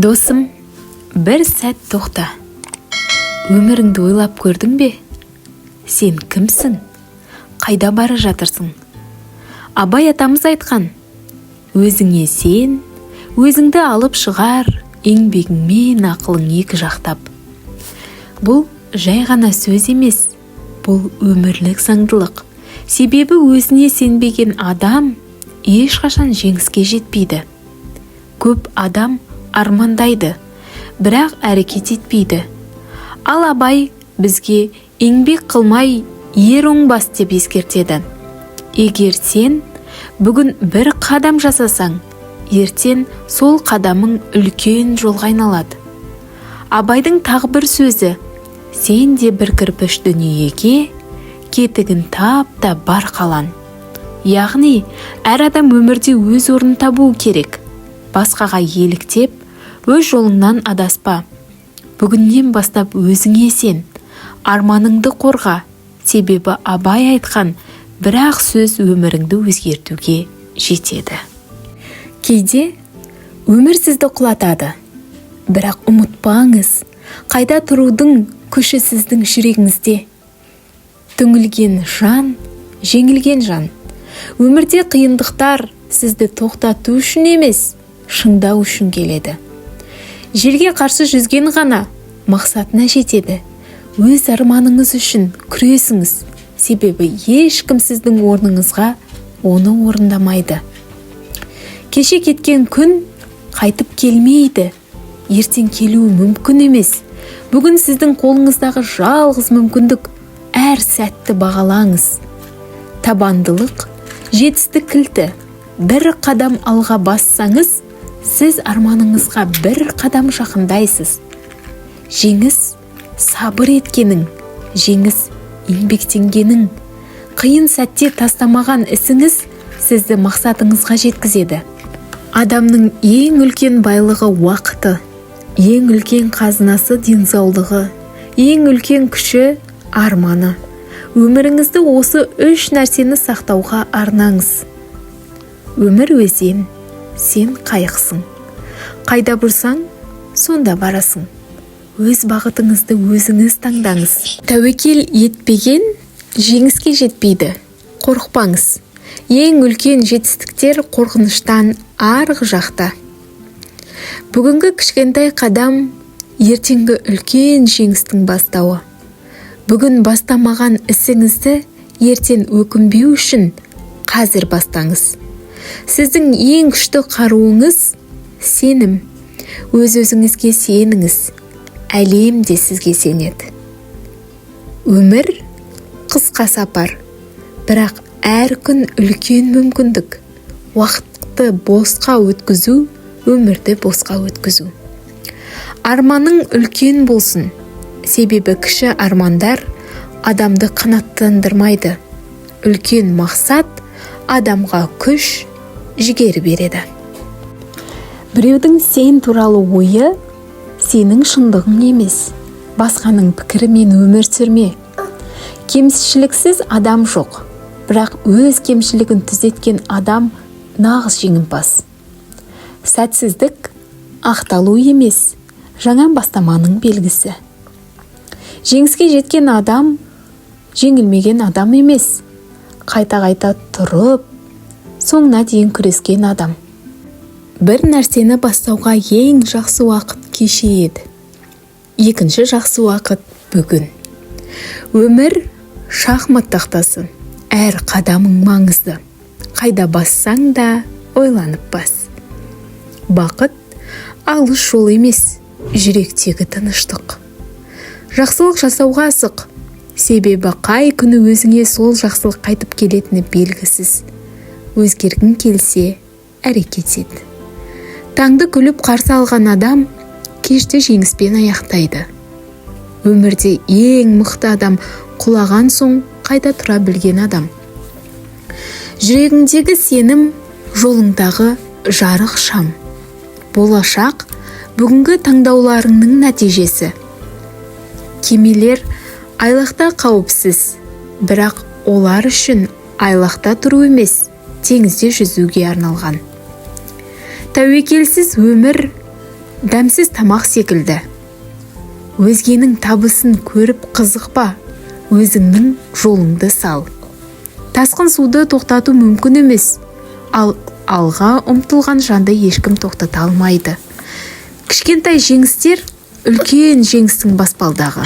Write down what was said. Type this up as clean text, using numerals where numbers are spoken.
Досым, бір сәт тоқта. Өміріңді ойлап көрдің бе? Сен кімсің? Қайда бара жатырсың? Абай атамыз айтқан: өзіңе сен, өзіңді алып шығар еңбегіңмен ақылың екі жақтап. Бұл жай ғана сөз емес, бұл өмірлік заңдылық. Себебі өзіне сенбеген адам ешқашан жеңіске жетпейді. Көп адам армандайды, бірақ әрекет етпейді. Ал Абай бізге «еңбек қылмай ер оңбас» деп ескертеді. Егер сен бүгін бір қадам жасасаң, ертең сол қадамың үлкен жолға айналады. Абайдың тағы бір сөзі: «Сен де бір кірпіш дүниеге, кетігін тап та бар қалан». Яғни әр адам өмірде өз орнын табуы керек. Басқаға еліктеп, өз жолыңнан адаспа. Бүгіннен бастап өзіңе сен, арманыңды қорға. Себебі Абай айтқан бір-ақ сөз өміріңді өзгертуге жетеді. Кейде өмір сізді құлатады, бірақ ұмытпаңыз: қайта тұрудың күші сіздің жүрегіңізде. Түңілген жан – жеңілген жан. Өмірде қиындықтар сізді тоқтату үшін емес, шыңдау үшін келеді. Желге қарсы жүзген ғана мақсатына жетеді. Өз арманыңыз үшін күресіңіз, себебі ешкім сіздің орныңызға оны орындамайды. Кеше кеткен күн қайтып келмейді, ертең келуі мүмкін емес. Бүгін сіздің қолыңыздағы жалғыз мүмкіндік. Әр сәтті бағалаңыз. Табандылық – жетістік кілті. Бір қадам алға бассаңыз, сіз арманыңызға бір қадам жақындайсыз. Жеңіс – сабыр еткенің, жеңіс – еңбектенгенің. Қиын сәтте тастамаған ісіңіз сізді мақсатыңызға жеткізеді. Адамның ең үлкен байлығы – уақыты, ең үлкен қазынасы – денсаулығы, ең үлкен күші – арманы. Өміріңізді осы үш нәрсені сақтауға арнаңыз. Өмір – өзен, сен қайықсың. Қайда бұрсаң, сонда барасың. Өз бағытыңызды өзіңіз таңдаңыз. Тәуекел етпеген жеңіске жетпейді. Қорықпаңыз, ең үлкен жетістіктер қорқыныштан арғы жақта. Бүгінгі кішкентай қадам – ертеңгі үлкен жеңістің бастауы. Бүгін бастамаған ісіңізді ертең өкінбеу үшін қазір бастаңыз. Сіздің ең күшті қаруыңыз – сенім. Өз өзіңізге сеніңіз, әлем де сізге сенеді. Өмір – қысқа сапар, бірақ әр күн үлкен мүмкіндік. Уақытты босқа өткізу – өмірді босқа өткізу. Арманың үлкен болсын, себебі кіші армандар адамды қанаттандырмайды, үлкен мақсат адамға күш жігер береді. Біреудің сен туралы ойы – сенің шындығың емес. Басқаның пікірімен өмір сүрме. Кемшіліксіз адам жоқ, бірақ өз кемшілігін түзеткен адам – нағыз жеңімпаз. Сәтсіздік – ақталу емес, жаңа бастаманың белгісі. Жеңіске жеткен адам жеңілмеген адам емес, қайта-қайта тұрып, соңына дейін күрескен адам. Бір нәрсені бастауға ең жақсы уақыт кеше еді, екінші жақсы уақыт – бүгін. Өмір – шахмат тақтасы, әр қадамың маңызды. Қайда бассаң да, ойланып бас. Бақыт – алыс жол емес, жүректегі тыныштық. Жақсылық жасауға асық, себебі қай күні өзіңе сол жақсылық қайтып келетіні белгісіз. Өзгергің келсе, әрекет ет. Таңды күліп қарсы алған адам кешті жеңіспен аяқтайды. Өмірде ең мықты адам – құлаған соң қайта тұра білген адам. Жүрегіңдегі сенім – жолыңдағы жарық шам. Болашақ – бүгінгі таңдауларыңның нәтижесі. Кемелер айлақта қауіпсіз, бірақ олар үшін айлақта тұру емес, теңізде жүзуге арналған. Тәуекелсіз өмір – Дәмсіз тамақ секілді. Өзгенің табысын көріп қызықпа, өзіңнің жолыңды сал. Тасқын суды тоқтату мүмкін емес, ал алға ұмтылған жанды ешкім тоқтата алмайды. Кішкентай жеңістер – үлкен жеңістің баспалдағы.